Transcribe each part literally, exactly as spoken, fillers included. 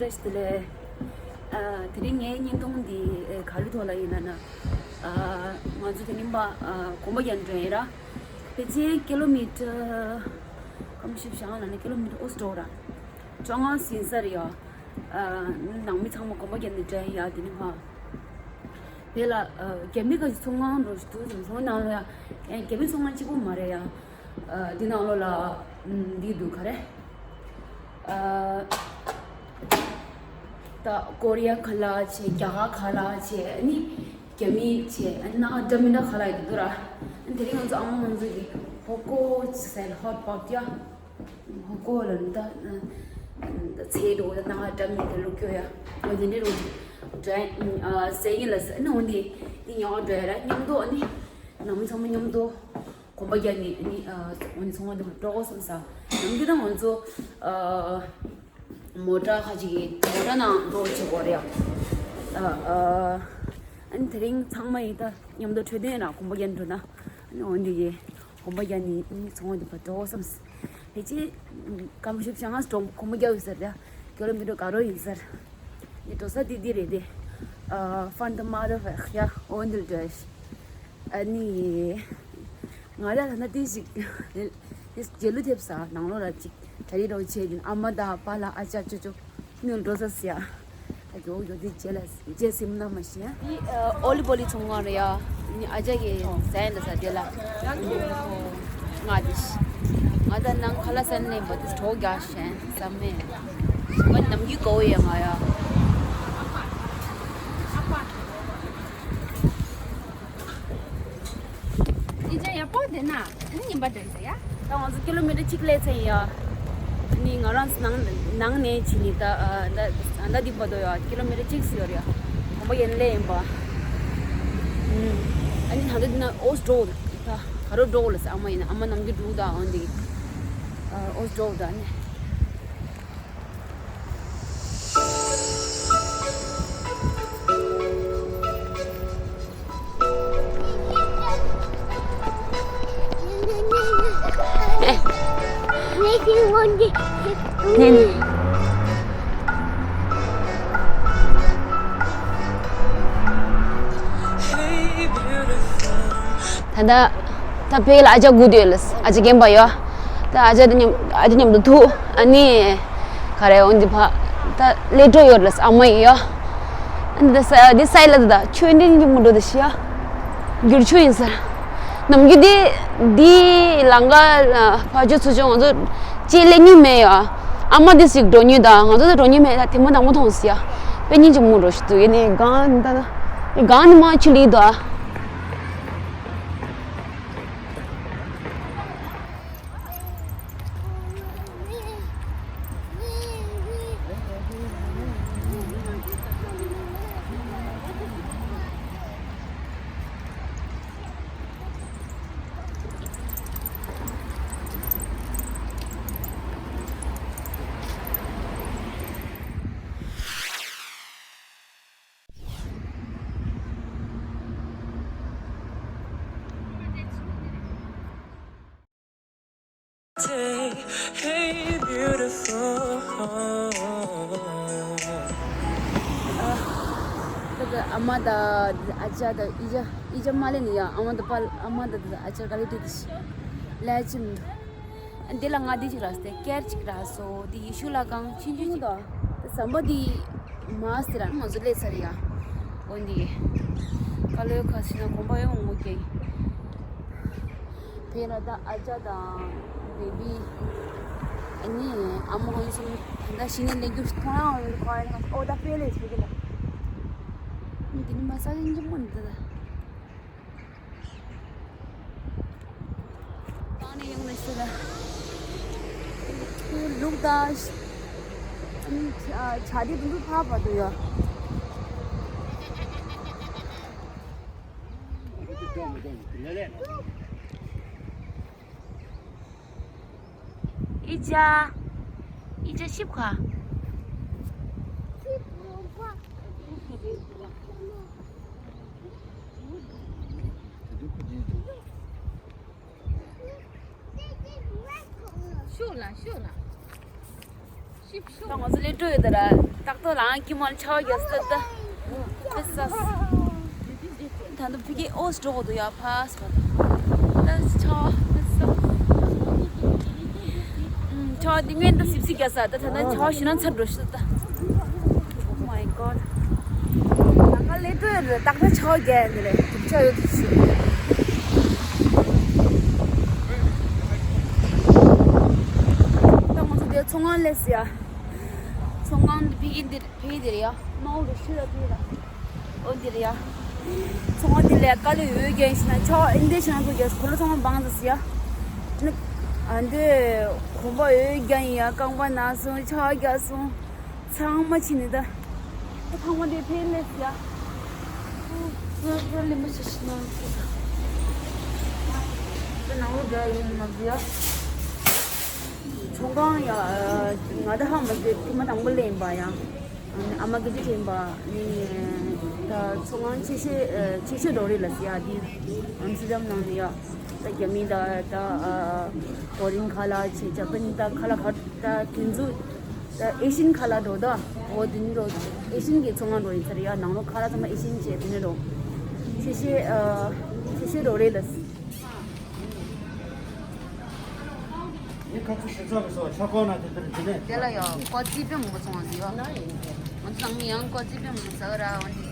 དེ་ལས། ཨ། དེ་རིང་ངའི་བརྙན་ཐུང་འདི་ག་རེ་ཐོག་ལ་ཡིན་ན་ན། ཨ། ང་ཚོ་དེ་རིང་པ། ཨ། གོམ་པ་རྒྱག་འགྲོ་ཡིན་ར། ཕལ་ཆེར་ཀི་ལོ་མི་ཊར། ཁམས་ཤིབ་ཤང་ལ་ནི་ཀི་ལོ་མི་ཊར་ཨོ་སྟོ་ར། བཅོ་ལྔ་ཟིན་ས་རེད་ཡ། ཨ། ནང་མི་ཚང་མ་གོམ་པ་རྒྱག་ནས་འགྲོ་ཡིན་ཡ་དེ་རིང་པ། དེ་ལ། ཨ། རྒྱ་མི་ཁ་ཅིག་ཚོང་ཁང་འགྲོ་ཞིག་འདུག་ཚོང་ཁང་ནང་ལ་ཡ། ཡང་རྒྱ་མི་ཚོང་ཁང་གཅིག་པུ་མ་རེད་ཡ། ཨ། འདི་ནང་ལོགས་ལ། ཨམ། འདི་འདུག་ག་རེ། ཨ། ད་ཀོ་རི་ཡ་ཁ་ལག་བྱས། རྒྱ་གར་ཁ་ལག་བྱས། ཨ་ནི་རྒྱ་མི་བྱས། ཨ་ནི་ན་ཧ་འདྲ་མི་འདྲ་ཁ་ལག་ཡོད་འདུག་ར། ཨ་ནི་དེ་རིང་ང་ཚོ་ཨ་མ་ང་ཚོ་གི་ཧོ་ཀོ་ཟེར། ཧོ་ཊི་པོ་ཊི་ཡ། ཧོ་ཀོ་ལ་ནི་ད། ཨ། ཚལ་འགྲོ་ད་ན་ཧ་འདྲ་མི་འདྲ་བླུག་རྒྱུ་ཡ། འོ་དེ་འདྲ་རུ་འདྲ། ཨ། ཟས་ཡིན་ལ་ཟ་ནི་འོ་འདི་འདི་ཉོ་འགྲོ་ཡ་ར། མཉམ་དུ་ཨ་ནི་ནང་མི་ཚང་མ་མཉམ་དུ། གོམ་པ་རྒྱག་ནི་ནི། ཨ། འོ་ནི་ཚོང་པ་འདི་མ་འགྲོ་དགོས་བསམ་ས། ནམ་རྒྱུན་ད་ང་ཚོ། ཨ། མོ་ཊ་ཁ་ཅིག་གི་མོ་ཊ་ནང་འགྲོ་བྱེད་དགོས་རེད་ཡ། ཨ། ཨ། ཨ་ནི་དེ་རིང་ཚང་མ་ཡིན་ད་མཉམ་དུ་འཕྲོད་བསྟེན་ལ་གོམ་པ་རྒྱག་འགྲོ་ན། ཨ་ནི་འོ་འདི་གི་གོམ་པ་རྒྱག་ནི་ནི་ཚོང་པ་འདི་མ་འགྲོ་དགོས་བསམ་ས། ཕལ་ཆེར་ཀམ་ཤིབ་ཤང་ང་ཙམ་གོམ་པ་རྒྱག་ཡོད་ས་རེད་ཡ། ཀི་ལོ་མི་ཊར་ག་རོ་ཡིན་ས་རེད། ནི་འགྲོ་ས་འདི་འདི་རེད་དེ། ཨ། ཕན་ཏ་མ་ད་ཕེ་ཡ། འོ་འདི་ལ་འགྲོ་ཡ་ཞིག་ཨ་ནི། ང་ར་ད་ནི་དེ་ཞིག་དེ་རྗེས་ལུས་ཐེབས་ས། ནང་ལོགས་ལ་ཅིག་གྲ་སྒྲིག་རོགས་བྱས་ཀྱིན། ཨ་མ་དང་པཱ་ལགས། ཨ་ཅག་ཅོ་ཅོ་ནི་འགྲོ་ས་ཟེར་ཡ། ད་གྱོ་གྱོ་དེ་རྗེས་ལ་རྗེས་ཟིན་ན་མ་ཤེས་ཡ། དེ་ཨོ་ལི་པོ་ལི་ཚོང་ཁང་རེད་ཡ། ནི་ཨ་ཅག་གི་ཟ་ཡ་འདྲ་ས་དེ་ལ་ང་དེ་ང་ད་ནང་ཁ་ལག་ཟ་ནས་མ་དེ་གྲོགས་རྒྱག་ཞེན་ཟ་མེད། ང་ནམ་རྒྱུན་དགའ་བོ་ཡ་ང་ཡ། ཨི་ཅག་ཡག་པོ་བསྡད་ན་ད་ནི་ཉིན་པ་འགྲོ་ཡི་ཟེར་ཡ། ད་ང་ཚོ་ཀི་ལོ་མི་ཊར་གཅིག་སླེབས་ཚར་ཡིན་ཡ། ནི་ང་རང་ནང་ནང་ནས་ཕྱིན་ནི་ད། ཨ། ད་ད་འདི་བར་དུ་ཡ་ཀི་ལོ་མི་ཊར་གཅིག་ཙམ་ཡོད་རེད་ཡ། གོམ་པ་ཡན་ལེ་ཡིན་པ། ཨ་ནི་ད་ལྟ་འདི་ན་ཨོ་སི་འགྲོ་ད་ག་རོ་འགྲོ་ལ་ཟེར། ཨ་མ་ཡིན་ན་ཨ་མ་ནམ་རྒྱུན་འགྲོ་ད་འོན་ཏེ། ཨོ་སི་འགྲོ་ད་ནི། ད་ལྟ་ད་ཕ་གི་ལ་ཨ་ཅག་སྒུག་བསྡད་ཡོད་ལ། ཨ་ཅག་རྒན་པ་ཡོད། ད་ཨ་ཅག་དང་མཉམ། ཨ་ཅག་མཉམ་དུ་འདུག་ཨ་ནི་ག་རེ་འོ་འདི་ཕ་ད་ལས་འགྲོ་ཡོད་ལ། ཨ་མ་ཡིན་ཡོད། ཨ་ནི་ད་ས་འདི་ས་ཡི་ལ་ད་ཆོས་འདི་གཉིས་མོ་འགྲོ་ད་ཤི་ཡ། འགྱུར་ཆུ་ཡིན་ས། ནམ་རྒྱུན་འདི་འདི་ལང་ཀ་ཕ་ཆུ་ཚུ་ཆུ་ང་ཚོ་ཅི་ལས་ཉུལ་མེད་ཡོད། ཨ་མ་འདི་ཞིག་འགྲོ་ཉུལ་ད་ང་ཚོ་ད་འགྲོ་ཉུལ་མེད། ད་དེ་མོ་དང་མོ་མཐོང་ཟི་ཡ། དཔེ་ཉིན་གཅིག་མོ་འགྲོ་ཞིག་འདུག་ཡ་ནི་གང་ད་གང་ནི་མ་ཆུ་ལི་དོ། Hey, beautiful. ཨ་མ་དང་ཨ་ཅག་དང་ཨི་ཅག་ཨི་ཅག་མ་ལེ་ནི་ཡ། ཨ་མ་དང་པ་ཨ་མ་དང་ཨ་ཅག་ག་ལེ་དུ་དི་ཤི་ལེ་ཅིམ། འདི་ལ་ང་འདི་ཅིག་རག་སྟེ་ཀེར་ཅིག་རག་སོ། འདི་ཡེ་ཤུ་ལ་གང་ཆུང་ཆུང་ཅིག་དང་། ཟམ་པ་འདི་མ་སྟེ་ར་ང་ཚོ་སླེབས་ཚར་ཡ། འོ་འདི་ཀ་ལོའི་ཁ་ཤི་ན་གོམ་པ་ཡོང་ངོ་ཀྱེ། དེ་ལ་ད་ཨ་ཅག་དང་བེ་བི། ཨ་ནི་ཨ་མ་ཧོན་སུམ་ད་ཤི་ནས་ལེགས་རྒྱུ་མཐོང་ཡང་འོ་ཁ་ཡ་ཁ་ཨོ་ད་ཕེ་ལེ་ཟེར་གི་ལ། འདི་ནི་མ་ས་ཡིན་གྱི་མོ་འདི་ད། ཏང་ནས་ཡོང་ནས་ཤི་ལ། ལུག་དང་། ཆ་དེ་དུ་ཕ་བ་དུ་ཡོད། ཨི་ཅག་ཨི་ཅག་ཤིབ་ཁ། ཤོག་ལ་ཤོག་ལ། ད་ང་ཚོ་སླེབས་འགྲོ་ཡོད་ད་ར། ཏག་ཏག་ལའང་ཀི་མོལ་ཆ་བ་རྒྱག་སྟེ་ད། ཨེ་ས། ད་ནི་ཕ་གིའི་ཨོ་སི་འགྲོ་དགོས་འདུག་ཡ། ཕ་སི་པོར་ཊི། ད་ཆ་བ་ཨེ་ས། ཨུམ། ཆ་བ་འདི་སྔོན་ད་སིབ་སིབ་རྒྱག་ས། ད་ད་ན་ཆ་བ་ཞེ་དྲག་ཚ་འགྲོ་ཤི་ད། Oh my god. ད་ག་སླེབས་འགྲོ་ཡོད་རེད། ཏག་ཏག་ཆ་བ་རྒྱག་ཡ་འདི་རེད། སྡུག་ཅག་ཡོད་དུ་ཤི། ད་ང་ཚོ་དེ་ཚོང་ཁང་སླེབས་ཡ། ཚོང་ཁང་འདི་ཕ་གི་འདི་རེད། ཕ་གི་འདི་རེད་ཡ། མའོ་རུ་ཤི་ར་ཕ་གི་ར། ཨོ་འདི་རེད་ཡ། ཚོང་ཁང་འདི་ལས་ཀ་ལས་འོས་རྒྱན་ཞིག་ན་ཆ་ཨིན་དེ་ཞིག་ན་ཚོ་རྒྱལ་ཁོ་ལོ་ཚོང་ཁང་བང་ཟ་སི་ཡ། ནི་ཨ་འདི་གོམ་པ་འོས་རྒྱན་ཡ། རྐང་པ་ན་སོང་། ཆ་རྒྱག་སོང་། ཚང་མ་ཕྱིན་ནི་ད། ད་ཚང་མ་འདི་ཕེ་ལེ་སི་ཡ། ཨོ་ལེ་མ་ཤི་ཤི་ན་ཁོ་ད། ད་ནང་ལོ་རྒྱ་ཡིན་མ་ཟི་ཡ། ཚོང་ཁང་ཡ། ང་ད་ཧ་མ་ཟེར། ཐེངས་མ་དང་པོ་ལེན་པ་ཡ། ཨ་མ་གི་ཅི་དྲན་པ་ནི། ད་ཚོང་ཁང་ཆེ་ཤོས་ཆེ་ཤོས་འགྲོ་རེད་ལ་སི་ཡ། འདི་ཨམ་སི་ཏྲ་དམ་ནང་ནས་ཡ། ད་རྒྱ་མི་ད་ད་ཨ་ཀོ་རི་ཡན་ཁ་ལག་ཆེ། ཇ་པ་ནི་ད་ཁ་ལག་ཁ་ད་དེ་ཚོ་ད་ཨེ་ཤི་ཡན་ཁ་ལག་འགྲོ་ད། འོ་དེ་འགྲོ། ཨེ་ཤི་ཡན་གི་ཚོང་ཁང་འགྲོ་ཡིན་ཚར་ཡ། ནང་ལོ་ཁ་ལག་ཚང་མ་ཨེ་ཤི་ཡན་བྱས་དེ་ནས་འགྲོ། ཆེ་ཤོས་ཨ་ཆེ་ཤོས་འགྲོ་རེད་ལ་སི། ཨེ་ཁ་ཚུ་ཞིག་ཚ་གི་སོ་ཆ་ཀོ་ན་དེ་དེར་འདི་ནས། དེ་ལ་ཡང་ཀོ་ཙི་པེ་མང་པོ་ཚོང་བ་འདི་ཡོད། ང་ཚོ་ཚང་མ་ཡང་ཀོ་ཙི་པེ་མང་པོ་ཟ་གི་ར་བ་འདི།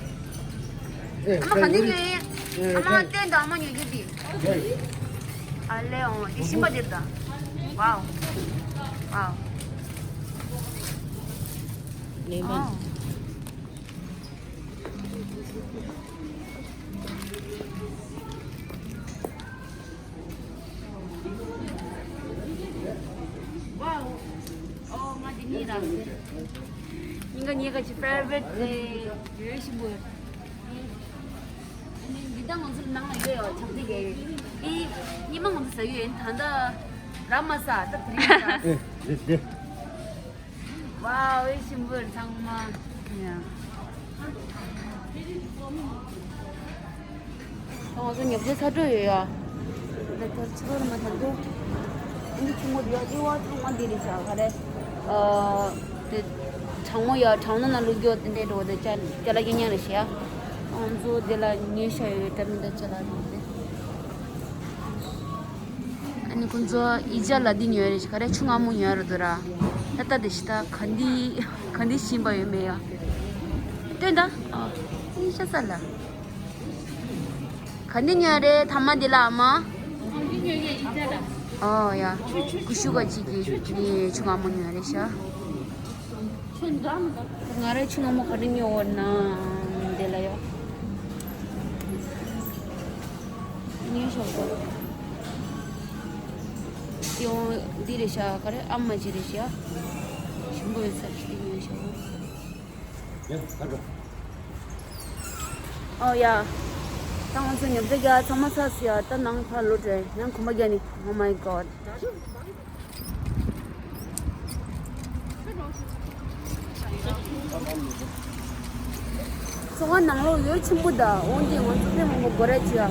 ཨ་མ་ག་འདི་ཉོས་ཡིན། ཨ་མ་བསྟན་དང་། ཨ་མ་ཉོ་རྒྱུ་འདི། ཨ་ལེ་འོང་འདི་ཞིམ་པ་འདི་ད། ཝའོ། ཝའོ། ཨོ། ཝའོ། ཨོ་ང་འདི་གཉིས་ར། ཉིན་ག་ཉིན་ག་ཅི་ཕེ་ཝ་རི་ཊི་དེ་ཡོད་ཤིང་པོ། འདི་ད་ང་ཚོ་ནང་ལ་ཡོད་ཡོད་ཆག་འདི་གས་ཡོད། ཨི་ཉི་མ་ང་ཚོ་ཟ་ཡོད་ཡིན། ད་ད་ར་མ་ཟ། ད་དེ་རིང་ཟ། ཨེ་དེ་དེ། ཝའོ། ཨེ་ཤིང་པོ་ཚང་མ། ཡ། ང་ཚོ་ཉོ་ཆ་ཚ་དྲོད་ཡོད་ཡ། ད་ཚ་དྲོད་མ་ཐང་དུ། འདི་ཆུང་མོ་འདི་ཡ། འདི་བ་ཚང་མ་འདི་རེད་ཤག་ག་རེ། ཨ། དེ་གྲང་མོ་ཡ། གྲང་ནང་ན་བླུག་རྒྱུ་དེ་འདྲས་འགྲོ། དེ་ཅ་ཅ་ལག་ཉན་ཉན་རེད་ཤག་ང་ཚོ་དེ་ལ་ཉོས་ཤག་ཡོད། འདྲ་མི་འདྲ་ཅ་ལག་ཡོད་དེ། ཨ་ནི་ཁོང་ཚོ་ཨི་ཇ་ལ་འདི་ཉོས་རེད་ཤག་ག་རེ། ཆུ་མངར་མོ་ཉོས་རེད་འདུག་ར། ད་ལྟ་དེ་ཤི་ད་ག་འདི་ག་འདི་ཞིམ་པ་ཡོད་མེད་ཡ། སྟོན་ད། ཨ། ཨི་ཤ་ས་ལ། ག་འདི་ཉོས་རེད་ཐ་མ་འདི་ལ་ཨ་མ། ཨོ་ཡ། ཀུ་ཤུ་ག་ཅིག་གི་ནི་ཆུ་མངར་མོ་ཉོས་རེད་ཤག་ང་རང་ཆུ་མངར་མོ་ག་འདྲ་ཉོ་བ་ན་འདི་ལ་ཡ། ཉོས་ཤོག་གོ། ཡོང་འདི་རེད་ཤག་ག་རེ། ཨ་མ་ཅི་རེད་ཤག་ཞིམ་པོ་ཡོད་ས་ཞིག་ཉོས་ཤོག་ཨོ་ཡ། ད་ང་ཚོ་ཉོ་ཆ་རྒྱག་ཚང་མ་ཚར་སོང་ཡ། ད་ནང་ཕར་ལོག་འགྲོ། ཡང་གོམ་པ་རྒྱག་ནི། Oh my god. ཚོང་ཁང་ནང་ལོགས་ཡོད་ཆེན་པོ་ད། འོན་ཏེ་ང་ཚོ་ཕན་མང་པོ་དགོས་རེད་ཅི་ཡ།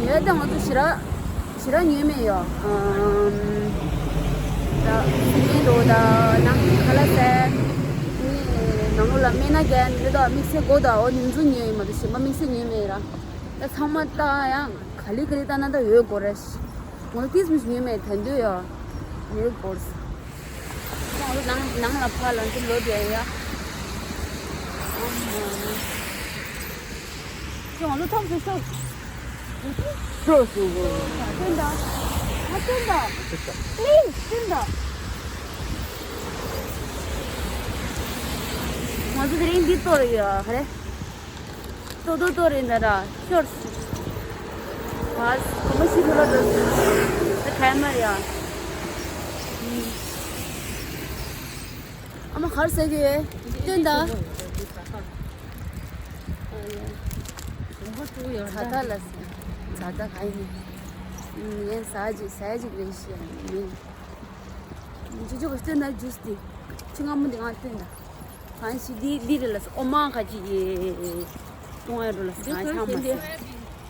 ཉོས་ད་ང་ཚོ་ཞེ་དྲག་ཞེ་དྲག་ཉོས་མེད་ཡ། ཨམ། ད་སི་མེན་འགྲོ་ད། ནང་ཁ་ལག་ཟས། ནི་ནང་ལོགས་ལ་སྨན་སྣ་རྒྱག་ཡ་འདི་ད་དམིགས་བསལ་དགོས་ད། འོ་དེ་ཚོ་ཉོས་ཡིན་མ་གཏོགས་གཞན་པ་དམིགས་བསལ་ཉོས་མེད་ར། ད་ཚང་མ་ད་ཡང་ག་ལེ་ག་ལེ་ད་ན་ད་ཡོད་དགོས་རེད། ང་ཚོ་ཏིས་མི་ཉོས་མེད་ད་འདོད་ཡ། ཡོད་དགོས། ང་ཚོ་ནང་ནང་ལ་ཕར་ལ་འདི་ལོ་དེ་ཡ། ཅི་ང་ཚོ་ཐོབ་སོང་། ཤོག་ཤོག་ཤོག་སྟོན་ད། ང་སྟོན་ད། པི་ལི་སི་སྟོན་ད། ང་ཚོ་དེ་རིང་འདི་གཏོར་ཡོད་ཧ་རེ། ཏོ་ཏོ་ཏོ་རེད་ན་ར། ཤོར་སི། བ་སི་གོ་མ་ཤི་ཁོ་ལ་འགྲོ་སི། ད་ཁ་མ་རེད་ཡ། ཨ་མ་གར་ཟེར་གི་ཡོད། སྟོན་ད། ད་ད་ལ་ཟ་ད་ག་ཡིན། ངས་ཟ་ཅིག་ཟ་ཅིག་རེད་ཤི་ཡ་མིན། ཅི་ཅི་ག་སྟོན་ན་ཇུས་དེ། ཆུ་སྔ་མོ་འདི་ང་སྟོན་ད། གང་ཞིག་འདི་འདི་རེད་ལ་སོ། ཨོ་མ་ཁ་ཅིག་གི་གཏོང་ཡ་འགྲོ་ལ་སོ། གང་ཆགས་མ་སོ།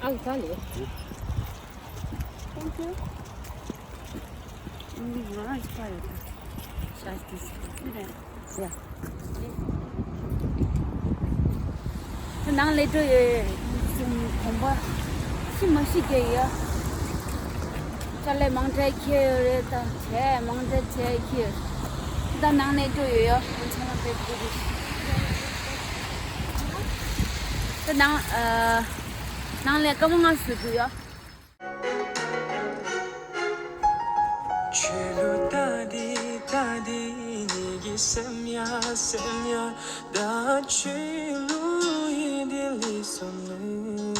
ཨ་ཁ་ལེ། Thank you. ང་རང་ཞིག་ཡོད་ད། ཤ་སྟི་སི་འདི་རེད། ཡ། ནང་སླེབས་འགྲོ་ཡོད། གསུམ་གོམ་པ་ཤི་མ་ཤི་རྒྱག་ཡ། ཅ་ལག་མང་དྲགས་འཁྱེར་ཡོད་རེད། ད་བྱས་མང་དྲགས་བྱས་འཁྱེར། ད་ནང་སླེབས་འགྲོ་ཡོད་ཡ། ཚང་མ་དཔེ་སྡུག་གི། ད་ནང་ཨ། ནང་ལས་སྐར་མ་ལྔ་བཟོ་རྒྱུ་ཡ། ཆོས་ལུགས་ལྟ་འདི་ལྟ་འདི་ཉིད་ཀྱི་སེམས་ཡ་སེམས་ཡ། ད་ཆོས་ལུགས་ཡིན་འདི་ལས་སོང་ནས།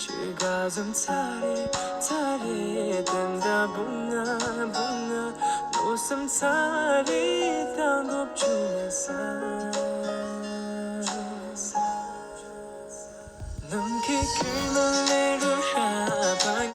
ཆོས་ག་ཙམ་ཚ་རེ་ཚ་རེ་དེ་འདྲ་བུང་ང་བུང་ང་། མནོ་བསམ་ཚ་རེ་བཏང་དགོས་བྱུང་ན་ས། ནམ་མཁའི་མཁའི་ནང་